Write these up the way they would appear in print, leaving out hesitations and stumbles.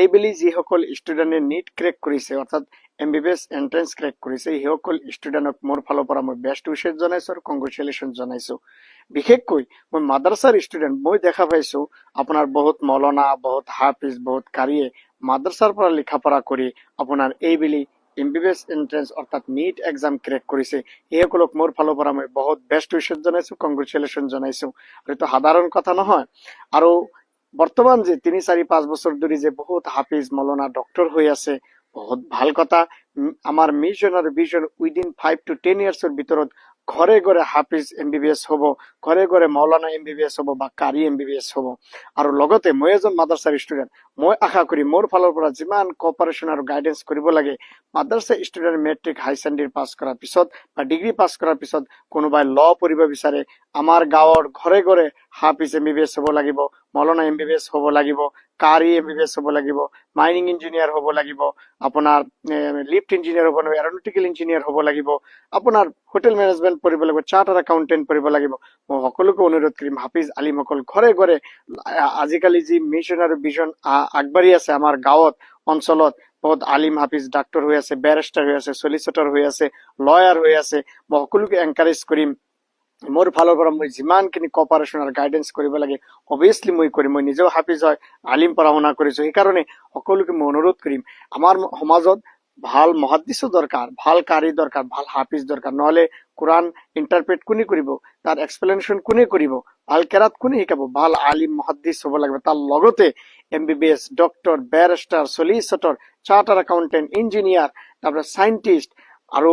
এইবেলি যিসকল ষ্টুডেণ্টে NEET crack কৰিছে, অৰ্থাৎ এমবিবিএছ এণ্ট্ৰেঞ্চ ক্ৰেক কৰিছে, সেইসকল ষ্টুডেণ্টক মোৰ ফালৰ পৰা মই বেষ্ট উইচেছ জনাইছোঁ আৰু কংগ্ৰেচুলেশ্যন জনাইছোঁ। বিশেষকৈ মই মাদ্ৰাছাৰ ষ্টুডেণ্ট, মই দেখা পাইছোঁ আপোনাৰ বহুত মৌলানা, বহুত হাফিজ, বহুত কাৰীয়ে মাদ্ৰাছাৰ পৰা লিখা পঢ়া কৰি আপোনাৰ এইবেলি এমবিবিএছ এণ্ট্ৰেঞ্চ অৰ্থাৎ নিট এক্সাম ক্ৰেক কৰিছে। সেইসকলক মোৰ ফালৰ পৰা মই বহুত বেষ্ট উইচেছ জনাইছোঁ, কংগ্ৰেচুলেশ্যন জনাইছোঁ। আৰু এইটো সাধাৰণ কথা নহয়। আৰু বৰ্তমান যে 3, 4, 5 বছৰ ধৰি যে বহুত হাফিজ, মৌলানা ডক্টৰ হৈ আছে, বহুত ভাল কথা। আমাৰ মিছন আৰু ভিজন উইদিন 5 টু 10 ইয়াৰ্ছৰ ভিতৰত ঘৰে ঘৰে হাফিজ এমবিবিএছ হ'ব, ঘৰে ঘৰে মৌলানা এমবিবিএছ হ'ব বা কাৰী এমবিবিএছ হ'ব। আৰু লগতে মই এজন মাদ্ৰাছাৰ ষ্টুডেণ্ট, মই আশা কৰি মোৰ ফালৰ পৰা যিমান কপাৰেশ্যন আৰু গাইডেঞ্চ কৰিব লাগে, মাদ্ৰাছা ষ্টুডেণ্ট মেট্ৰিক, হাই ছেকেণ্ডেৰী পাছ কৰাৰ পিছত বা ডিগ্ৰী পাছ কৰাৰ পিছত কোনোবাই ল পঢ়িব বিচাৰে, আমাৰ গাঁৱৰ ঘৰে ঘৰে হাফিজ এমবিবিএছ হ'ব লাগিব, মৌলানা এমবিবিএছ হ'ব লাগিব, কাৰী এমবিবিএছ হ'ব লাগিব, মাইনিং ইঞ্জিনিয়াৰ হ'ব লাগিব, আপোনাৰ লিফ্ট ইঞ্জিনিয়াৰ হ'ব লাগিব, এৰ'নটিকেল ইঞ্জিনিয়াৰ হ'ব লাগিব, আপোনাৰ হোটেল মেনেজমেণ্ট পঢ়িব লাগিব, চাৰ্টাৰ একাউণ্টেণ্ট পঢ়িব লাগিব। মই সকলোকে অনুৰোধ কৰিম, হাফিজ আলিমসকল ঘৰে ঘৰে আজিকালি যি মিছন আৰু ভিজন আগবাঢ়ি আছে, আমাৰ গাঁৱত, অঞ্চলত বহুত আলিম, হাফিজ ডাক্তৰ হৈ আছে, বেৰিষ্টাৰ হৈ আছে, চলিচিটৰ হৈ আছে, লয়াৰ হৈ আছে। মই সকলোকে এনকাৰেজ কৰিম। মোৰ ফালৰ পৰা মই যিমানখিনি কপাৰেশ্যন আৰু গাইডেঞ্চ কৰিব লাগে, অভিয়াছলি মই কৰিম। মই নিজেও হাফিজ হয়, আলিম পঢ়া শুনা কৰিছোঁ। সেইকাৰণে সকলোকে মই অনুৰোধ কৰিম, আমাৰ সমাজত ভাল মহাদ্দিছো দৰকাৰ, ভাল কাৰী দৰকাৰ, ভাল হাফিজ দৰকাৰ। নহ'লে কোৰাণ ইণ্টাৰপ্ৰেট কোনে কৰিব? তাৰ এক্সপ্লেনেশ্যন কোনে কৰিব? ভাল কেৰাত কোনে শিকাব? ভাল আলিম মহাদ্দিছ হ'ব লাগিব। তাৰ লগতে MBBS doctor, barrister, solicitor, charter accountant, engineer, তাৰপিছত চাইণ্টিষ্ট আৰু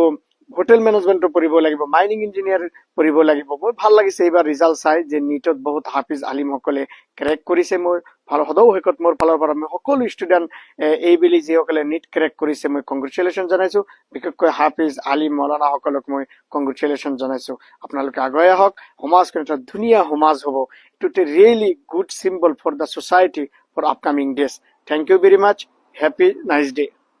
হোটেল মেনেজমেণ্টো পঢ়িব লাগিব, মাইনিং ইঞ্জিনিয়াৰ পঢ়িব লাগিব। বহুত ভাল লাগিছে এইবাৰ ৰিজাল্ট চাই যে নিটত বহুত হাফিজ আলিমসকলে ক্ৰেক কৰিছে। মই ভাল সদৌ শেষত মোৰ ফালৰ পৰা মই সকলো ষ্টুডেণ্ট, এইবেলি যিসকলে নিট ক্ৰেক কৰিছে, মই কংগ্ৰেচুলেশ্যন জনাইছোঁ। বিশেষকৈ হাফিজ, আলিম, মৌলানাসকলক মই কংগ্ৰেচুলেশ্যন জনাইছোঁ। আপোনালোকে আগুৱাই আহক, সমাজখন এটা ধুনীয়া সমাজ হ'ব। এইটো really good symbol for the society for upcoming days. Thank you very much. Happy nice day.